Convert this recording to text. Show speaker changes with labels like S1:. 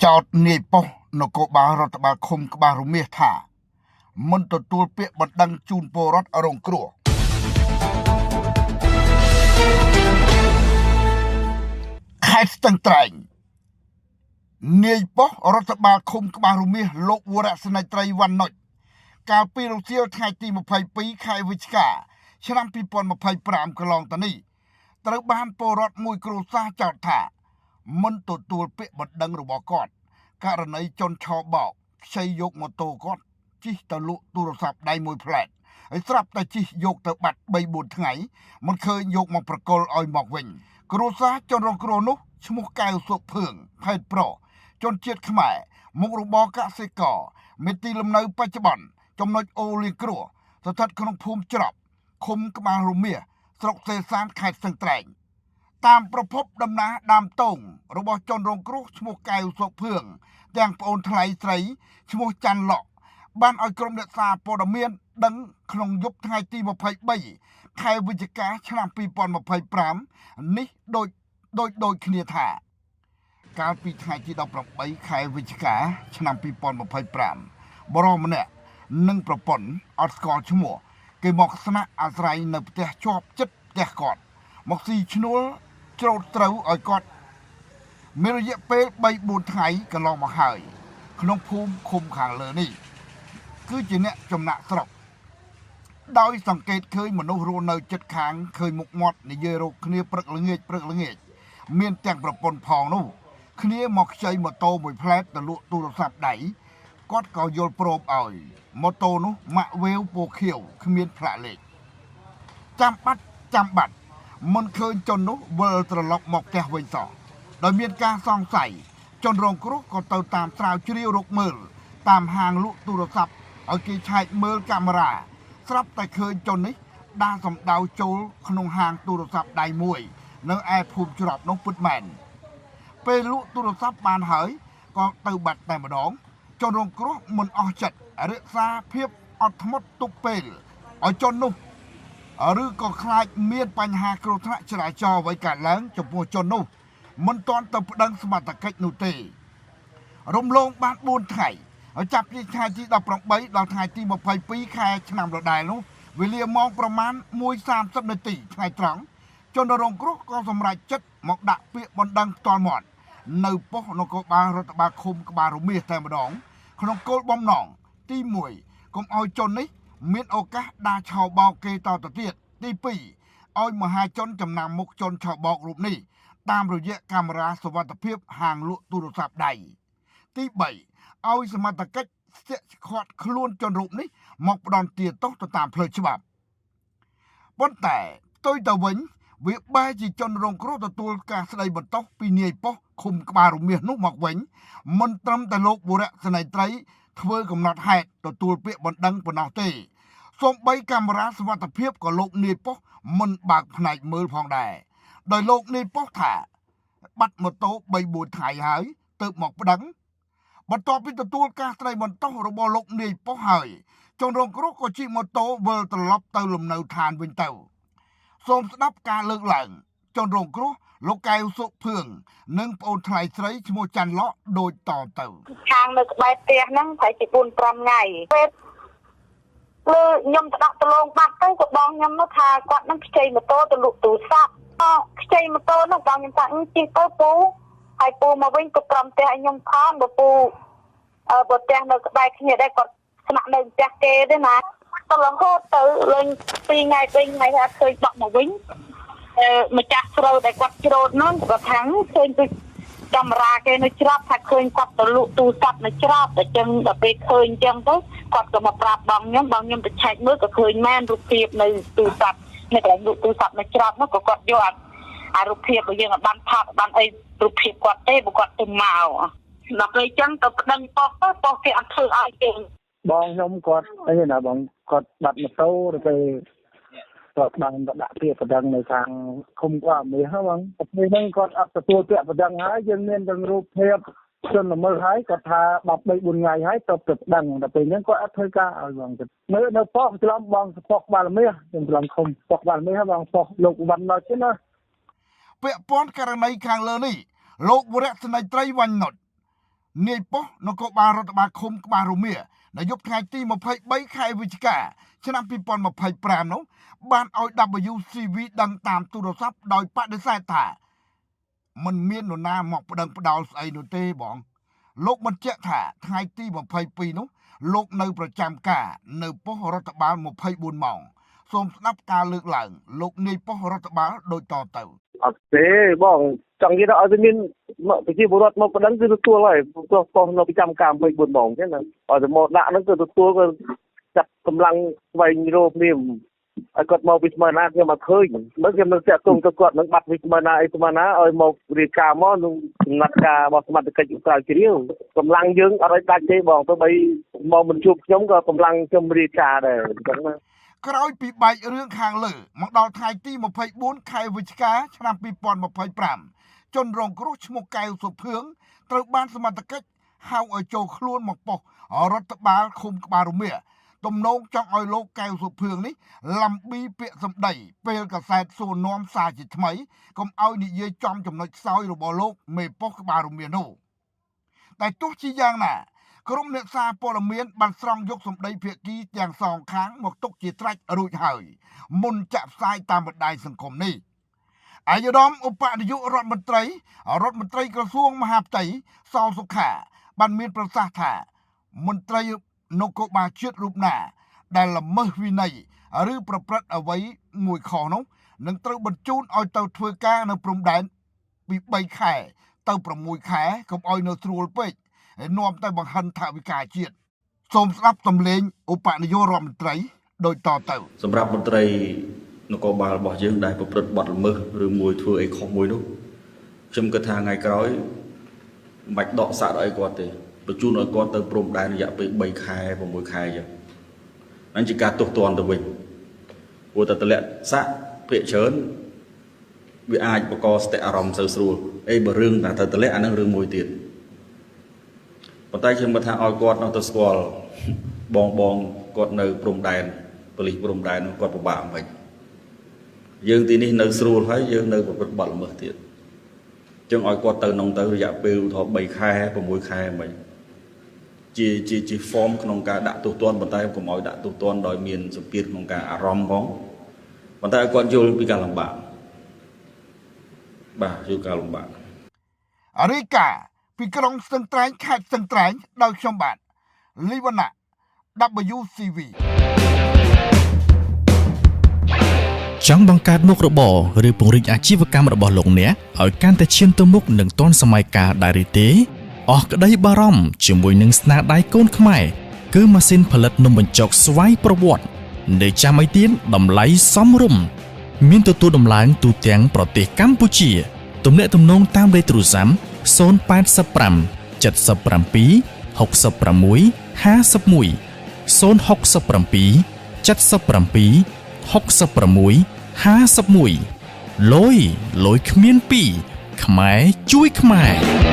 S1: ចោទនាយប៉ុស្តិ៍នគរបាលរដ្ឋបាលឃុំក្បាលរមាសថាមិនទទួលពាក្យបណ្ដឹងជូនពលរដ្ឋរងគ្រោះខេត្តស្ទឹងត្រែងនាយប៉ុស្តិ៍រដ្ឋបាលឃុំក្បាលរមាសលោកវរៈសេនីយ៍ត្រីវណ្ណុចកាលពីរសៀលថ្ងៃទី22ខែវិច្ឆិកាឆ្នាំ2025កន្លងទៅនេះត្រូវបានពលរដ្ឋមួយគ្រួសារចោទថាមិនទទួលពាក្យបណ្ដឹងរបស់គាត់ករណីជនឆបោកខ្ចីយកម៉ូតូគាត់ជិះទៅលក់ទូរស័ព្ទដៃមួយផ្លែតហើយស្រាប់តែជិះយកទៅបាត់3 4ថ្ងៃមិនឃើញយកមកប្រកល់ឲ្យមកវិញគ្រួសារជនរងគ្រោះនោះឈ្មោះកៅសុភឿងភេទប្រុសជនជាតិខ្មែរមុខរបរកសិករមានទីលំនៅបច្ចុប្បន្នចំណុចអូលីគ្រោះស្ថិតក្នុងភូមិច្រប់ឃុំក្បាលរមាសស្រុកសេសានខេត្តស្ទឹងត្រែងតាមប្រភពដំណាដើមតងរបស់ជនរងគ្រោះឈ្មោះកៅសុភឿងទាំងប្អូនថ្លៃស្រីឈ្មោះច័ន្ទលក់បានឲ្យក្រុមអ្នកសារព័ត៌មានដឹងក្នុងយប់ថ្ងៃទី23ខែវិច្ឆិកាឆ្នាំ2025នេះដូចដូចដូចគ្នាថា កាលពីថ្ងៃទី18ខែវិច្ឆិកាឆ្នាំ2025បរិសម្នាក់និងប្រពន្ធអត់ស្គាល់ឈ្មោះគេមកស្នាក់អាស្រ័យនៅផ្ទះជាប់ចិត្តផ្ទះគាត់មកស៊ីឈ្នួលច្រូតត្រូវឲ្យគាត់មានរយៈពេល3 4ថ្ងៃកន្លងមកហើយក្នុងភូមិឃុំខាងលើនេះគឺជាអ្នកចំណាក់ស្រុកដោយសង្កេតឃើញមនុស្សរស់នៅចិត្តខាងឃើញមុខមាត់និយាយរកគ្នាព្រឹកល្ងាចព្រឹកល្ងាចមានទាំងប្រពន្ធផងនោះគ្នាមកខ្ចីម៉ូតូមួយផ្លែតទៅលក់ទូរស័ព្ទដៃគាត់ក៏យល់ព្រមឲ្យម៉ូតូនោះម៉ាក់វេវពណ៌ខៀវគ្មានផ្លាកលេខចាំបាត់ចាំបាត់មិនឃើញជននោះវិលត្រឡប់មកផ្ទះវិញសោះដោយមានការសង្ស័យជនរងគ្រោះក៏ទៅតាមស្រាវជ្រាវរកមើលតាមហាងលក់ទូរស័ព្ទឲ្យគេឆែកមើលកាមេរ៉ាស្រាប់តែឃើញជននេះដើរសម្ដៅចូលក្នុងហាងទូរស័ព្ទដៃមួយនៅឯភូមិច្រប់នោះពិតមែន ពេលលក់ទូរស័ព្ទបានហើយក៏ទៅបាត់តែម្ដងជនរងគ្រោះមិនអស់ចិត្តរក្សាភាពអត់ធ្មត់ទុកពេលឲ្យជននោះឬក៏ខ្លាចមានបញ្ហាគ្រោះថ្នាក់ចរាចរណ៍អ្វីកើតឡើងចំពោះជននោះមិនទាន់ទៅប្តឹងសមត្ថកិច្ចនោះទេរំលងបាន4ថ្ងៃហើយចាប់ពីថ្ងៃទី18ដល់ថ្ងៃទី22ខែឆ្នាំដដែលនោះវេលាម៉ោងប្រមាណ1:30នាទីថ្ងៃត្រង់ជនរងគ្រោះក៏សម្រេចចិត្តមកដាក់ពាក្យបណ្ដឹងផ្ទាល់មាត់នៅប៉ុស្តិ៍នគរបាលរដ្ឋបាលឃុំក្បាលរមាសតែម្ដងក្នុងគោលបំណងទី1កុំឲ្យជននេះមានឱកាសដើរឆោបោកគេតទៅទៀតទី2ឲ្យមហាជនចំណាំមុខជនឆោបោករូបនេះតាមរយៈកាមេរ៉ាសុវត្ថិភាពហាងលក់ទូរស័ព្ទដៃទី3ឲ្យសមត្ថកិច្ចស្ទាក់ឃាត់ខ្លួនជនរូបនេះមកផ្ដន្ទាទោសទៅតាមផ្លូវច្បាប់ប៉ុន្តែផ្ទុយទៅវិញវាបែរជាជនរងគ្រោះទទួលការស្ដីបន្ទោសពីនាយប៉ុស្តិ៍ឃុំក្បាលរមាសនោះមកវិញមិនត្រឹមតែលោកបុរៈសេនីយ៍ត្រីធ្វើកំណត់ហេតុទទួលពាក្យបណ្ដឹងប៉ុណ្ណោះទេសូម្បីកាមេរ៉ាសុវត្ថិភាពក៏លោកនាយប៉ុស្តិ៍មិនបើកផ្នែកមើលផងដែរដោយលោកនាយប៉ុស្តិ៍ថាបាត់ម៉ូតូ3 4ថ្ងៃហើយទើបមកប្តឹងបន្ទាប់ពីទទួលការស្ដីបន្ទោសរបស់លោកនាយប៉ុស្តិ៍ហើយជនរងគ្រោះក៏ជិះម៉ូតូវិលត្រឡប់ទៅលំនៅឋានវិញទៅសូមស្ដាប់ការលើកឡើងជនរងគ្រោះលោកកែវសុភឿងនិងប្អូនថ្លៃស្រីឈ្មោះច័ន្ទលក់ដូចតទៅ
S2: ខាងនៅក្បែរផ្ទះហ្នឹងប្រហែលជា4 5ថ្ងៃពេលលើខ្ញុំទៅដាក់ដលងបាត់ទៅក៏បងខ្ញុំនោះថាគាត់នឹងខ្ចីម៉ូតូទៅលក់ទូរស័ព្ទអខ្ចីម៉ូតូនោះបងខ្ញុំថាអឺជិះទៅពូហើយពូមកវិញក៏ត្រឹមផ្ទះឲ្យខ្ញុំផងបើពូអឺបើផ្ទះនៅក្បែរគ្នាដែរគាត់ស្នាក់នៅផ្ទះគេទេណាទៅរហូតទៅលេង2ថ្ងៃ3ថ្ងៃថាឃើញបក់មកវិញអឺម្ចាស់ស្រូវដែលគាត់ច្រូតនោះគាត់ថាឃើញដូច កាមេរ៉ាគេនៅច្រប់ថាឃើញគាត់ទៅលក់ទូរស័ព្ទនៅច្រប់តែចឹងដល់ពេលឃើញចឹងទៅគាត់ក៏មកប្រាប់បងខ្ញុំបងខ្ញុំទៅឆែកមើលក៏ឃើញមែនរូបភាពនៅទូរស័ព្ទនៅកន្លែងលក់ទូរស័ព្ទនៅច្រប់នោះក៏គាត់យកអាអារូបភាពរបស់យើងឲ្យបានថតបានអីរូបភាពគាត់ទេបើគាត់ទៅមកដល់ពេលចឹងទៅប្តឹងប៉ុស្តិ៍ទៅប៉ុស្តិ៍គេអត់ធ្វើឲ្យយើង
S3: បងខ្ញុំគាត់អីណាបងគាត់បាត់ម៉ូតូទៅពេលគាត់បានទៅដាក់ពាក្យប្តឹងនៅខាងឃុំក្បាលមាសហ្នឹងបងពេលហ្នឹងគាត់អត់ទទួលពាក្យប្តឹងហើយយើងមានទាំងរូបភាពជនល្មើសហើយគាត់ថាបាត់3 4ថ្ងៃហើយទៅទៅប្តឹងដល់ពេលហ្នឹងគាត់អត់ធ្វើការឲ្យបងទៅនៅនៅប៉ុស្តិ៍ច្រឡំបងប៉ុស្តិ៍ក្បាលមាសខ្ញុំច្រឡំឃុំប៉ុស្តិ៍ក្បាលមាសបងប៉ុស្តិ៍លោកវ៉ាន់ណុចណា
S1: ពាក់ព័ន្ធករណីខាងលើនេះលោកវរៈសេនីយ៍ត្រីវ៉ាញ់ណុត នាយប៉ុស្តិ៍នគរបាលរដ្ឋបាលឃុំក្បាលរមៀនៅយប់ថ្ងៃទី23ខែវិច្ឆិកាឆ្នាំ2025នោះបានឲ្យ WCV ដឹងតាមទូរស័ព្ទដោយបដិសេធថាមិនមាននរណាមកប្តឹងផ្ដាល់ស្អីនោះទេបងលោកបញ្ជាក់ថាថ្ងៃទី22នោះលោកនៅប្រចាំការនៅប៉ុស្តិ៍រដ្ឋបាល24ម៉ោងសូមស្ដាប់ការលើកឡើងលោកនាយប៉ុស្តិ៍រដ្ឋបាលដូចតទៅ
S4: អត់ទេបងចង់និយាយថាឲ្យតែមានប្រជាពលរដ្ឋមកប្តឹងគឺទទួលហើយព្រោះប៉ុស្តិ៍នៅប្រចាំការ24ម៉ោងអញ្ចឹងណាឲ្យតែមកដាក់ហ្នឹងគឺទទួលក៏ចាត់កម្លាំងស្វែងរកគ្នាឲ្យគាត់មកពីស្មើណាខ្ញុំអត់ឃើញមើលខ្ញុំនឹងតាក់ទងទៅគាត់នឹងបាត់ពីស្មើណាអីស្មើណាឲ្យមករាយការណ៍មកនឹងចំណាត់ការរបស់សមត្ថកិច្ចស្រាវជ្រាវកម្លាំងយើងអត់ឲ្យដាច់ទេបងទោះបីមកមិនជួបខ្ញុំក៏កម្លាំងខ្ញុំរាយការណ៍ដែរអញ្ចឹងណា
S1: ក្រោយពីបែករឿងខាងលើមកដល់ថ្ងៃទី24ខែវិច្ឆិកាឆ្នាំ2025ជនរងគ្រោះឈ្មោះកែវសុភឿងត្រូវបានសមត្ថកិច្ចហៅឲ្យចូលខ្លួនមកប៉ុស្តិ៍រដ្ឋបាលឃុំក្បាលរមៀទំនងចង់ឲ្យលោកកែវសុភឿងនេះលំប៊ីពាក្យសម្ដីពេលកាសែតសួរនាំសារជាថ្មីកុំឲ្យនិយាយចំចំណុចខ្សោយរបស់លោកមេប៉ុស្តិ៍ក្បាលរមៀនោះតែទោះជាយ៉ាងណាក្រុមអ្នកសារព័ត៌មានបានស្រង់យកសម្ដីភាគីទាំងសងខាងមកទុកជាត្រាច់រួចហើយមុនចាក់ផ្សាយតាមបណ្ដាញសង្គមនេះអាយដាមឧបនាយករដ្ឋមន្ត្រីរដ្ឋមន្ត្រីក្រសួងមហាផ្ទៃសសុខាបានមានប្រសាសន៍ថាមន្ត្រីនគរបាលជាតិរូបណាដែលល្មើសវិន័យឬប្រព្រឹត្តអ្វីមួយខុសនោះនឹងត្រូវបញ្ជូនឲ្យទៅធ្វើការនៅព្រំដែនពី3ខែទៅ6ខែកុំឲ្យនៅស្រួលពេកហើយនាំតែបង្ហិនថវិកាជាតិសូមស្ដាប់សំឡេងឧបនាយករដ្ឋមន្ត្រីដូចតទៅ
S5: សម្រាប់មន្ត្រីនគរបាលរបស់យើងដែលប្រព្រឹត្តបទល្មើសឬមួយធ្វើអីខុសមួយនោះខ្ញុំគិតថាថ្ងៃក្រោយមិនបាច់ដកសាក់ដល់អីគាត់ទេបញ្ជូនឲ្យគាត់ទៅព្រំដែនរយៈពេល3ខែ6ខែចឹងហ្នឹងជាការទោសទណ្ឌទៅវិញព្រោះតែតម្លាក់សាក់ភាកច្រើនវាអាចបង្កស្តិអារម្មណ៍សូវស្រួលអីបើរឿងតែទៅតម្លាក់អាហ្នឹងរឿងមួយទៀតប៉ុន្តែខ្ញុំគិតថាឲ្យគាត់នៅទៅស្គាល់បងបងគាត់នៅព្រំដែនប៉ូលីសព្រំដែននោះគាត់ពិបាកមិនយើងទីនេះនៅស្រួលហើយយើងនៅប្រព្រឹត្តបទល្មើសទៀតចឹងឲ្យគាត់ទៅនងទៅរយៈពេលឧទាហរណ៍3ខែ6ខែមិនជាជាជា form ក្នុងការដាក់ទោសទណ្ឌប៉ុន្តែកុំឲ្យដាក់ទោសទណ្ឌដោយមានសម្ពាធក្នុងការអារម្មណ៍ផងប៉ុន្តែឲ្យគាត់យល់ពីការលំបាកបាទយល់ការលំបាក
S1: រាយការណ៍ពីក្រុងស្ទឹងត្រែងខេត្តស្ទឹងត្រែងដោយខ្ញុំបាទលីវណ្ណៈ WCV
S6: ចង់បង្កើតមុខរបរឬពង្រីកអាជីវកម្មរបស់លោកអ្នកឲ្យកាន់តែឈានទៅមុខនិងទាន់សម័យកាលដែរឬទេអស់ក្តីបារម្ភជាមួយនឹងស្នាដៃកូនខ្មែរគឺម៉ាស៊ីនផលិតនំបញ្ចុកស្វ័យប្រវត្តិនៅចាំអីទៀតតម្លៃសមរម្យមានទទួលដំឡើងទូទាំងប្រទេសកម្ពុជា ទំនាក់ទំនងតាមលេខទូរស័ព្ទ085 77 66 51 067 77 66 51លយលយគ្មានពីរខ្មែរជួយខ្មែរ។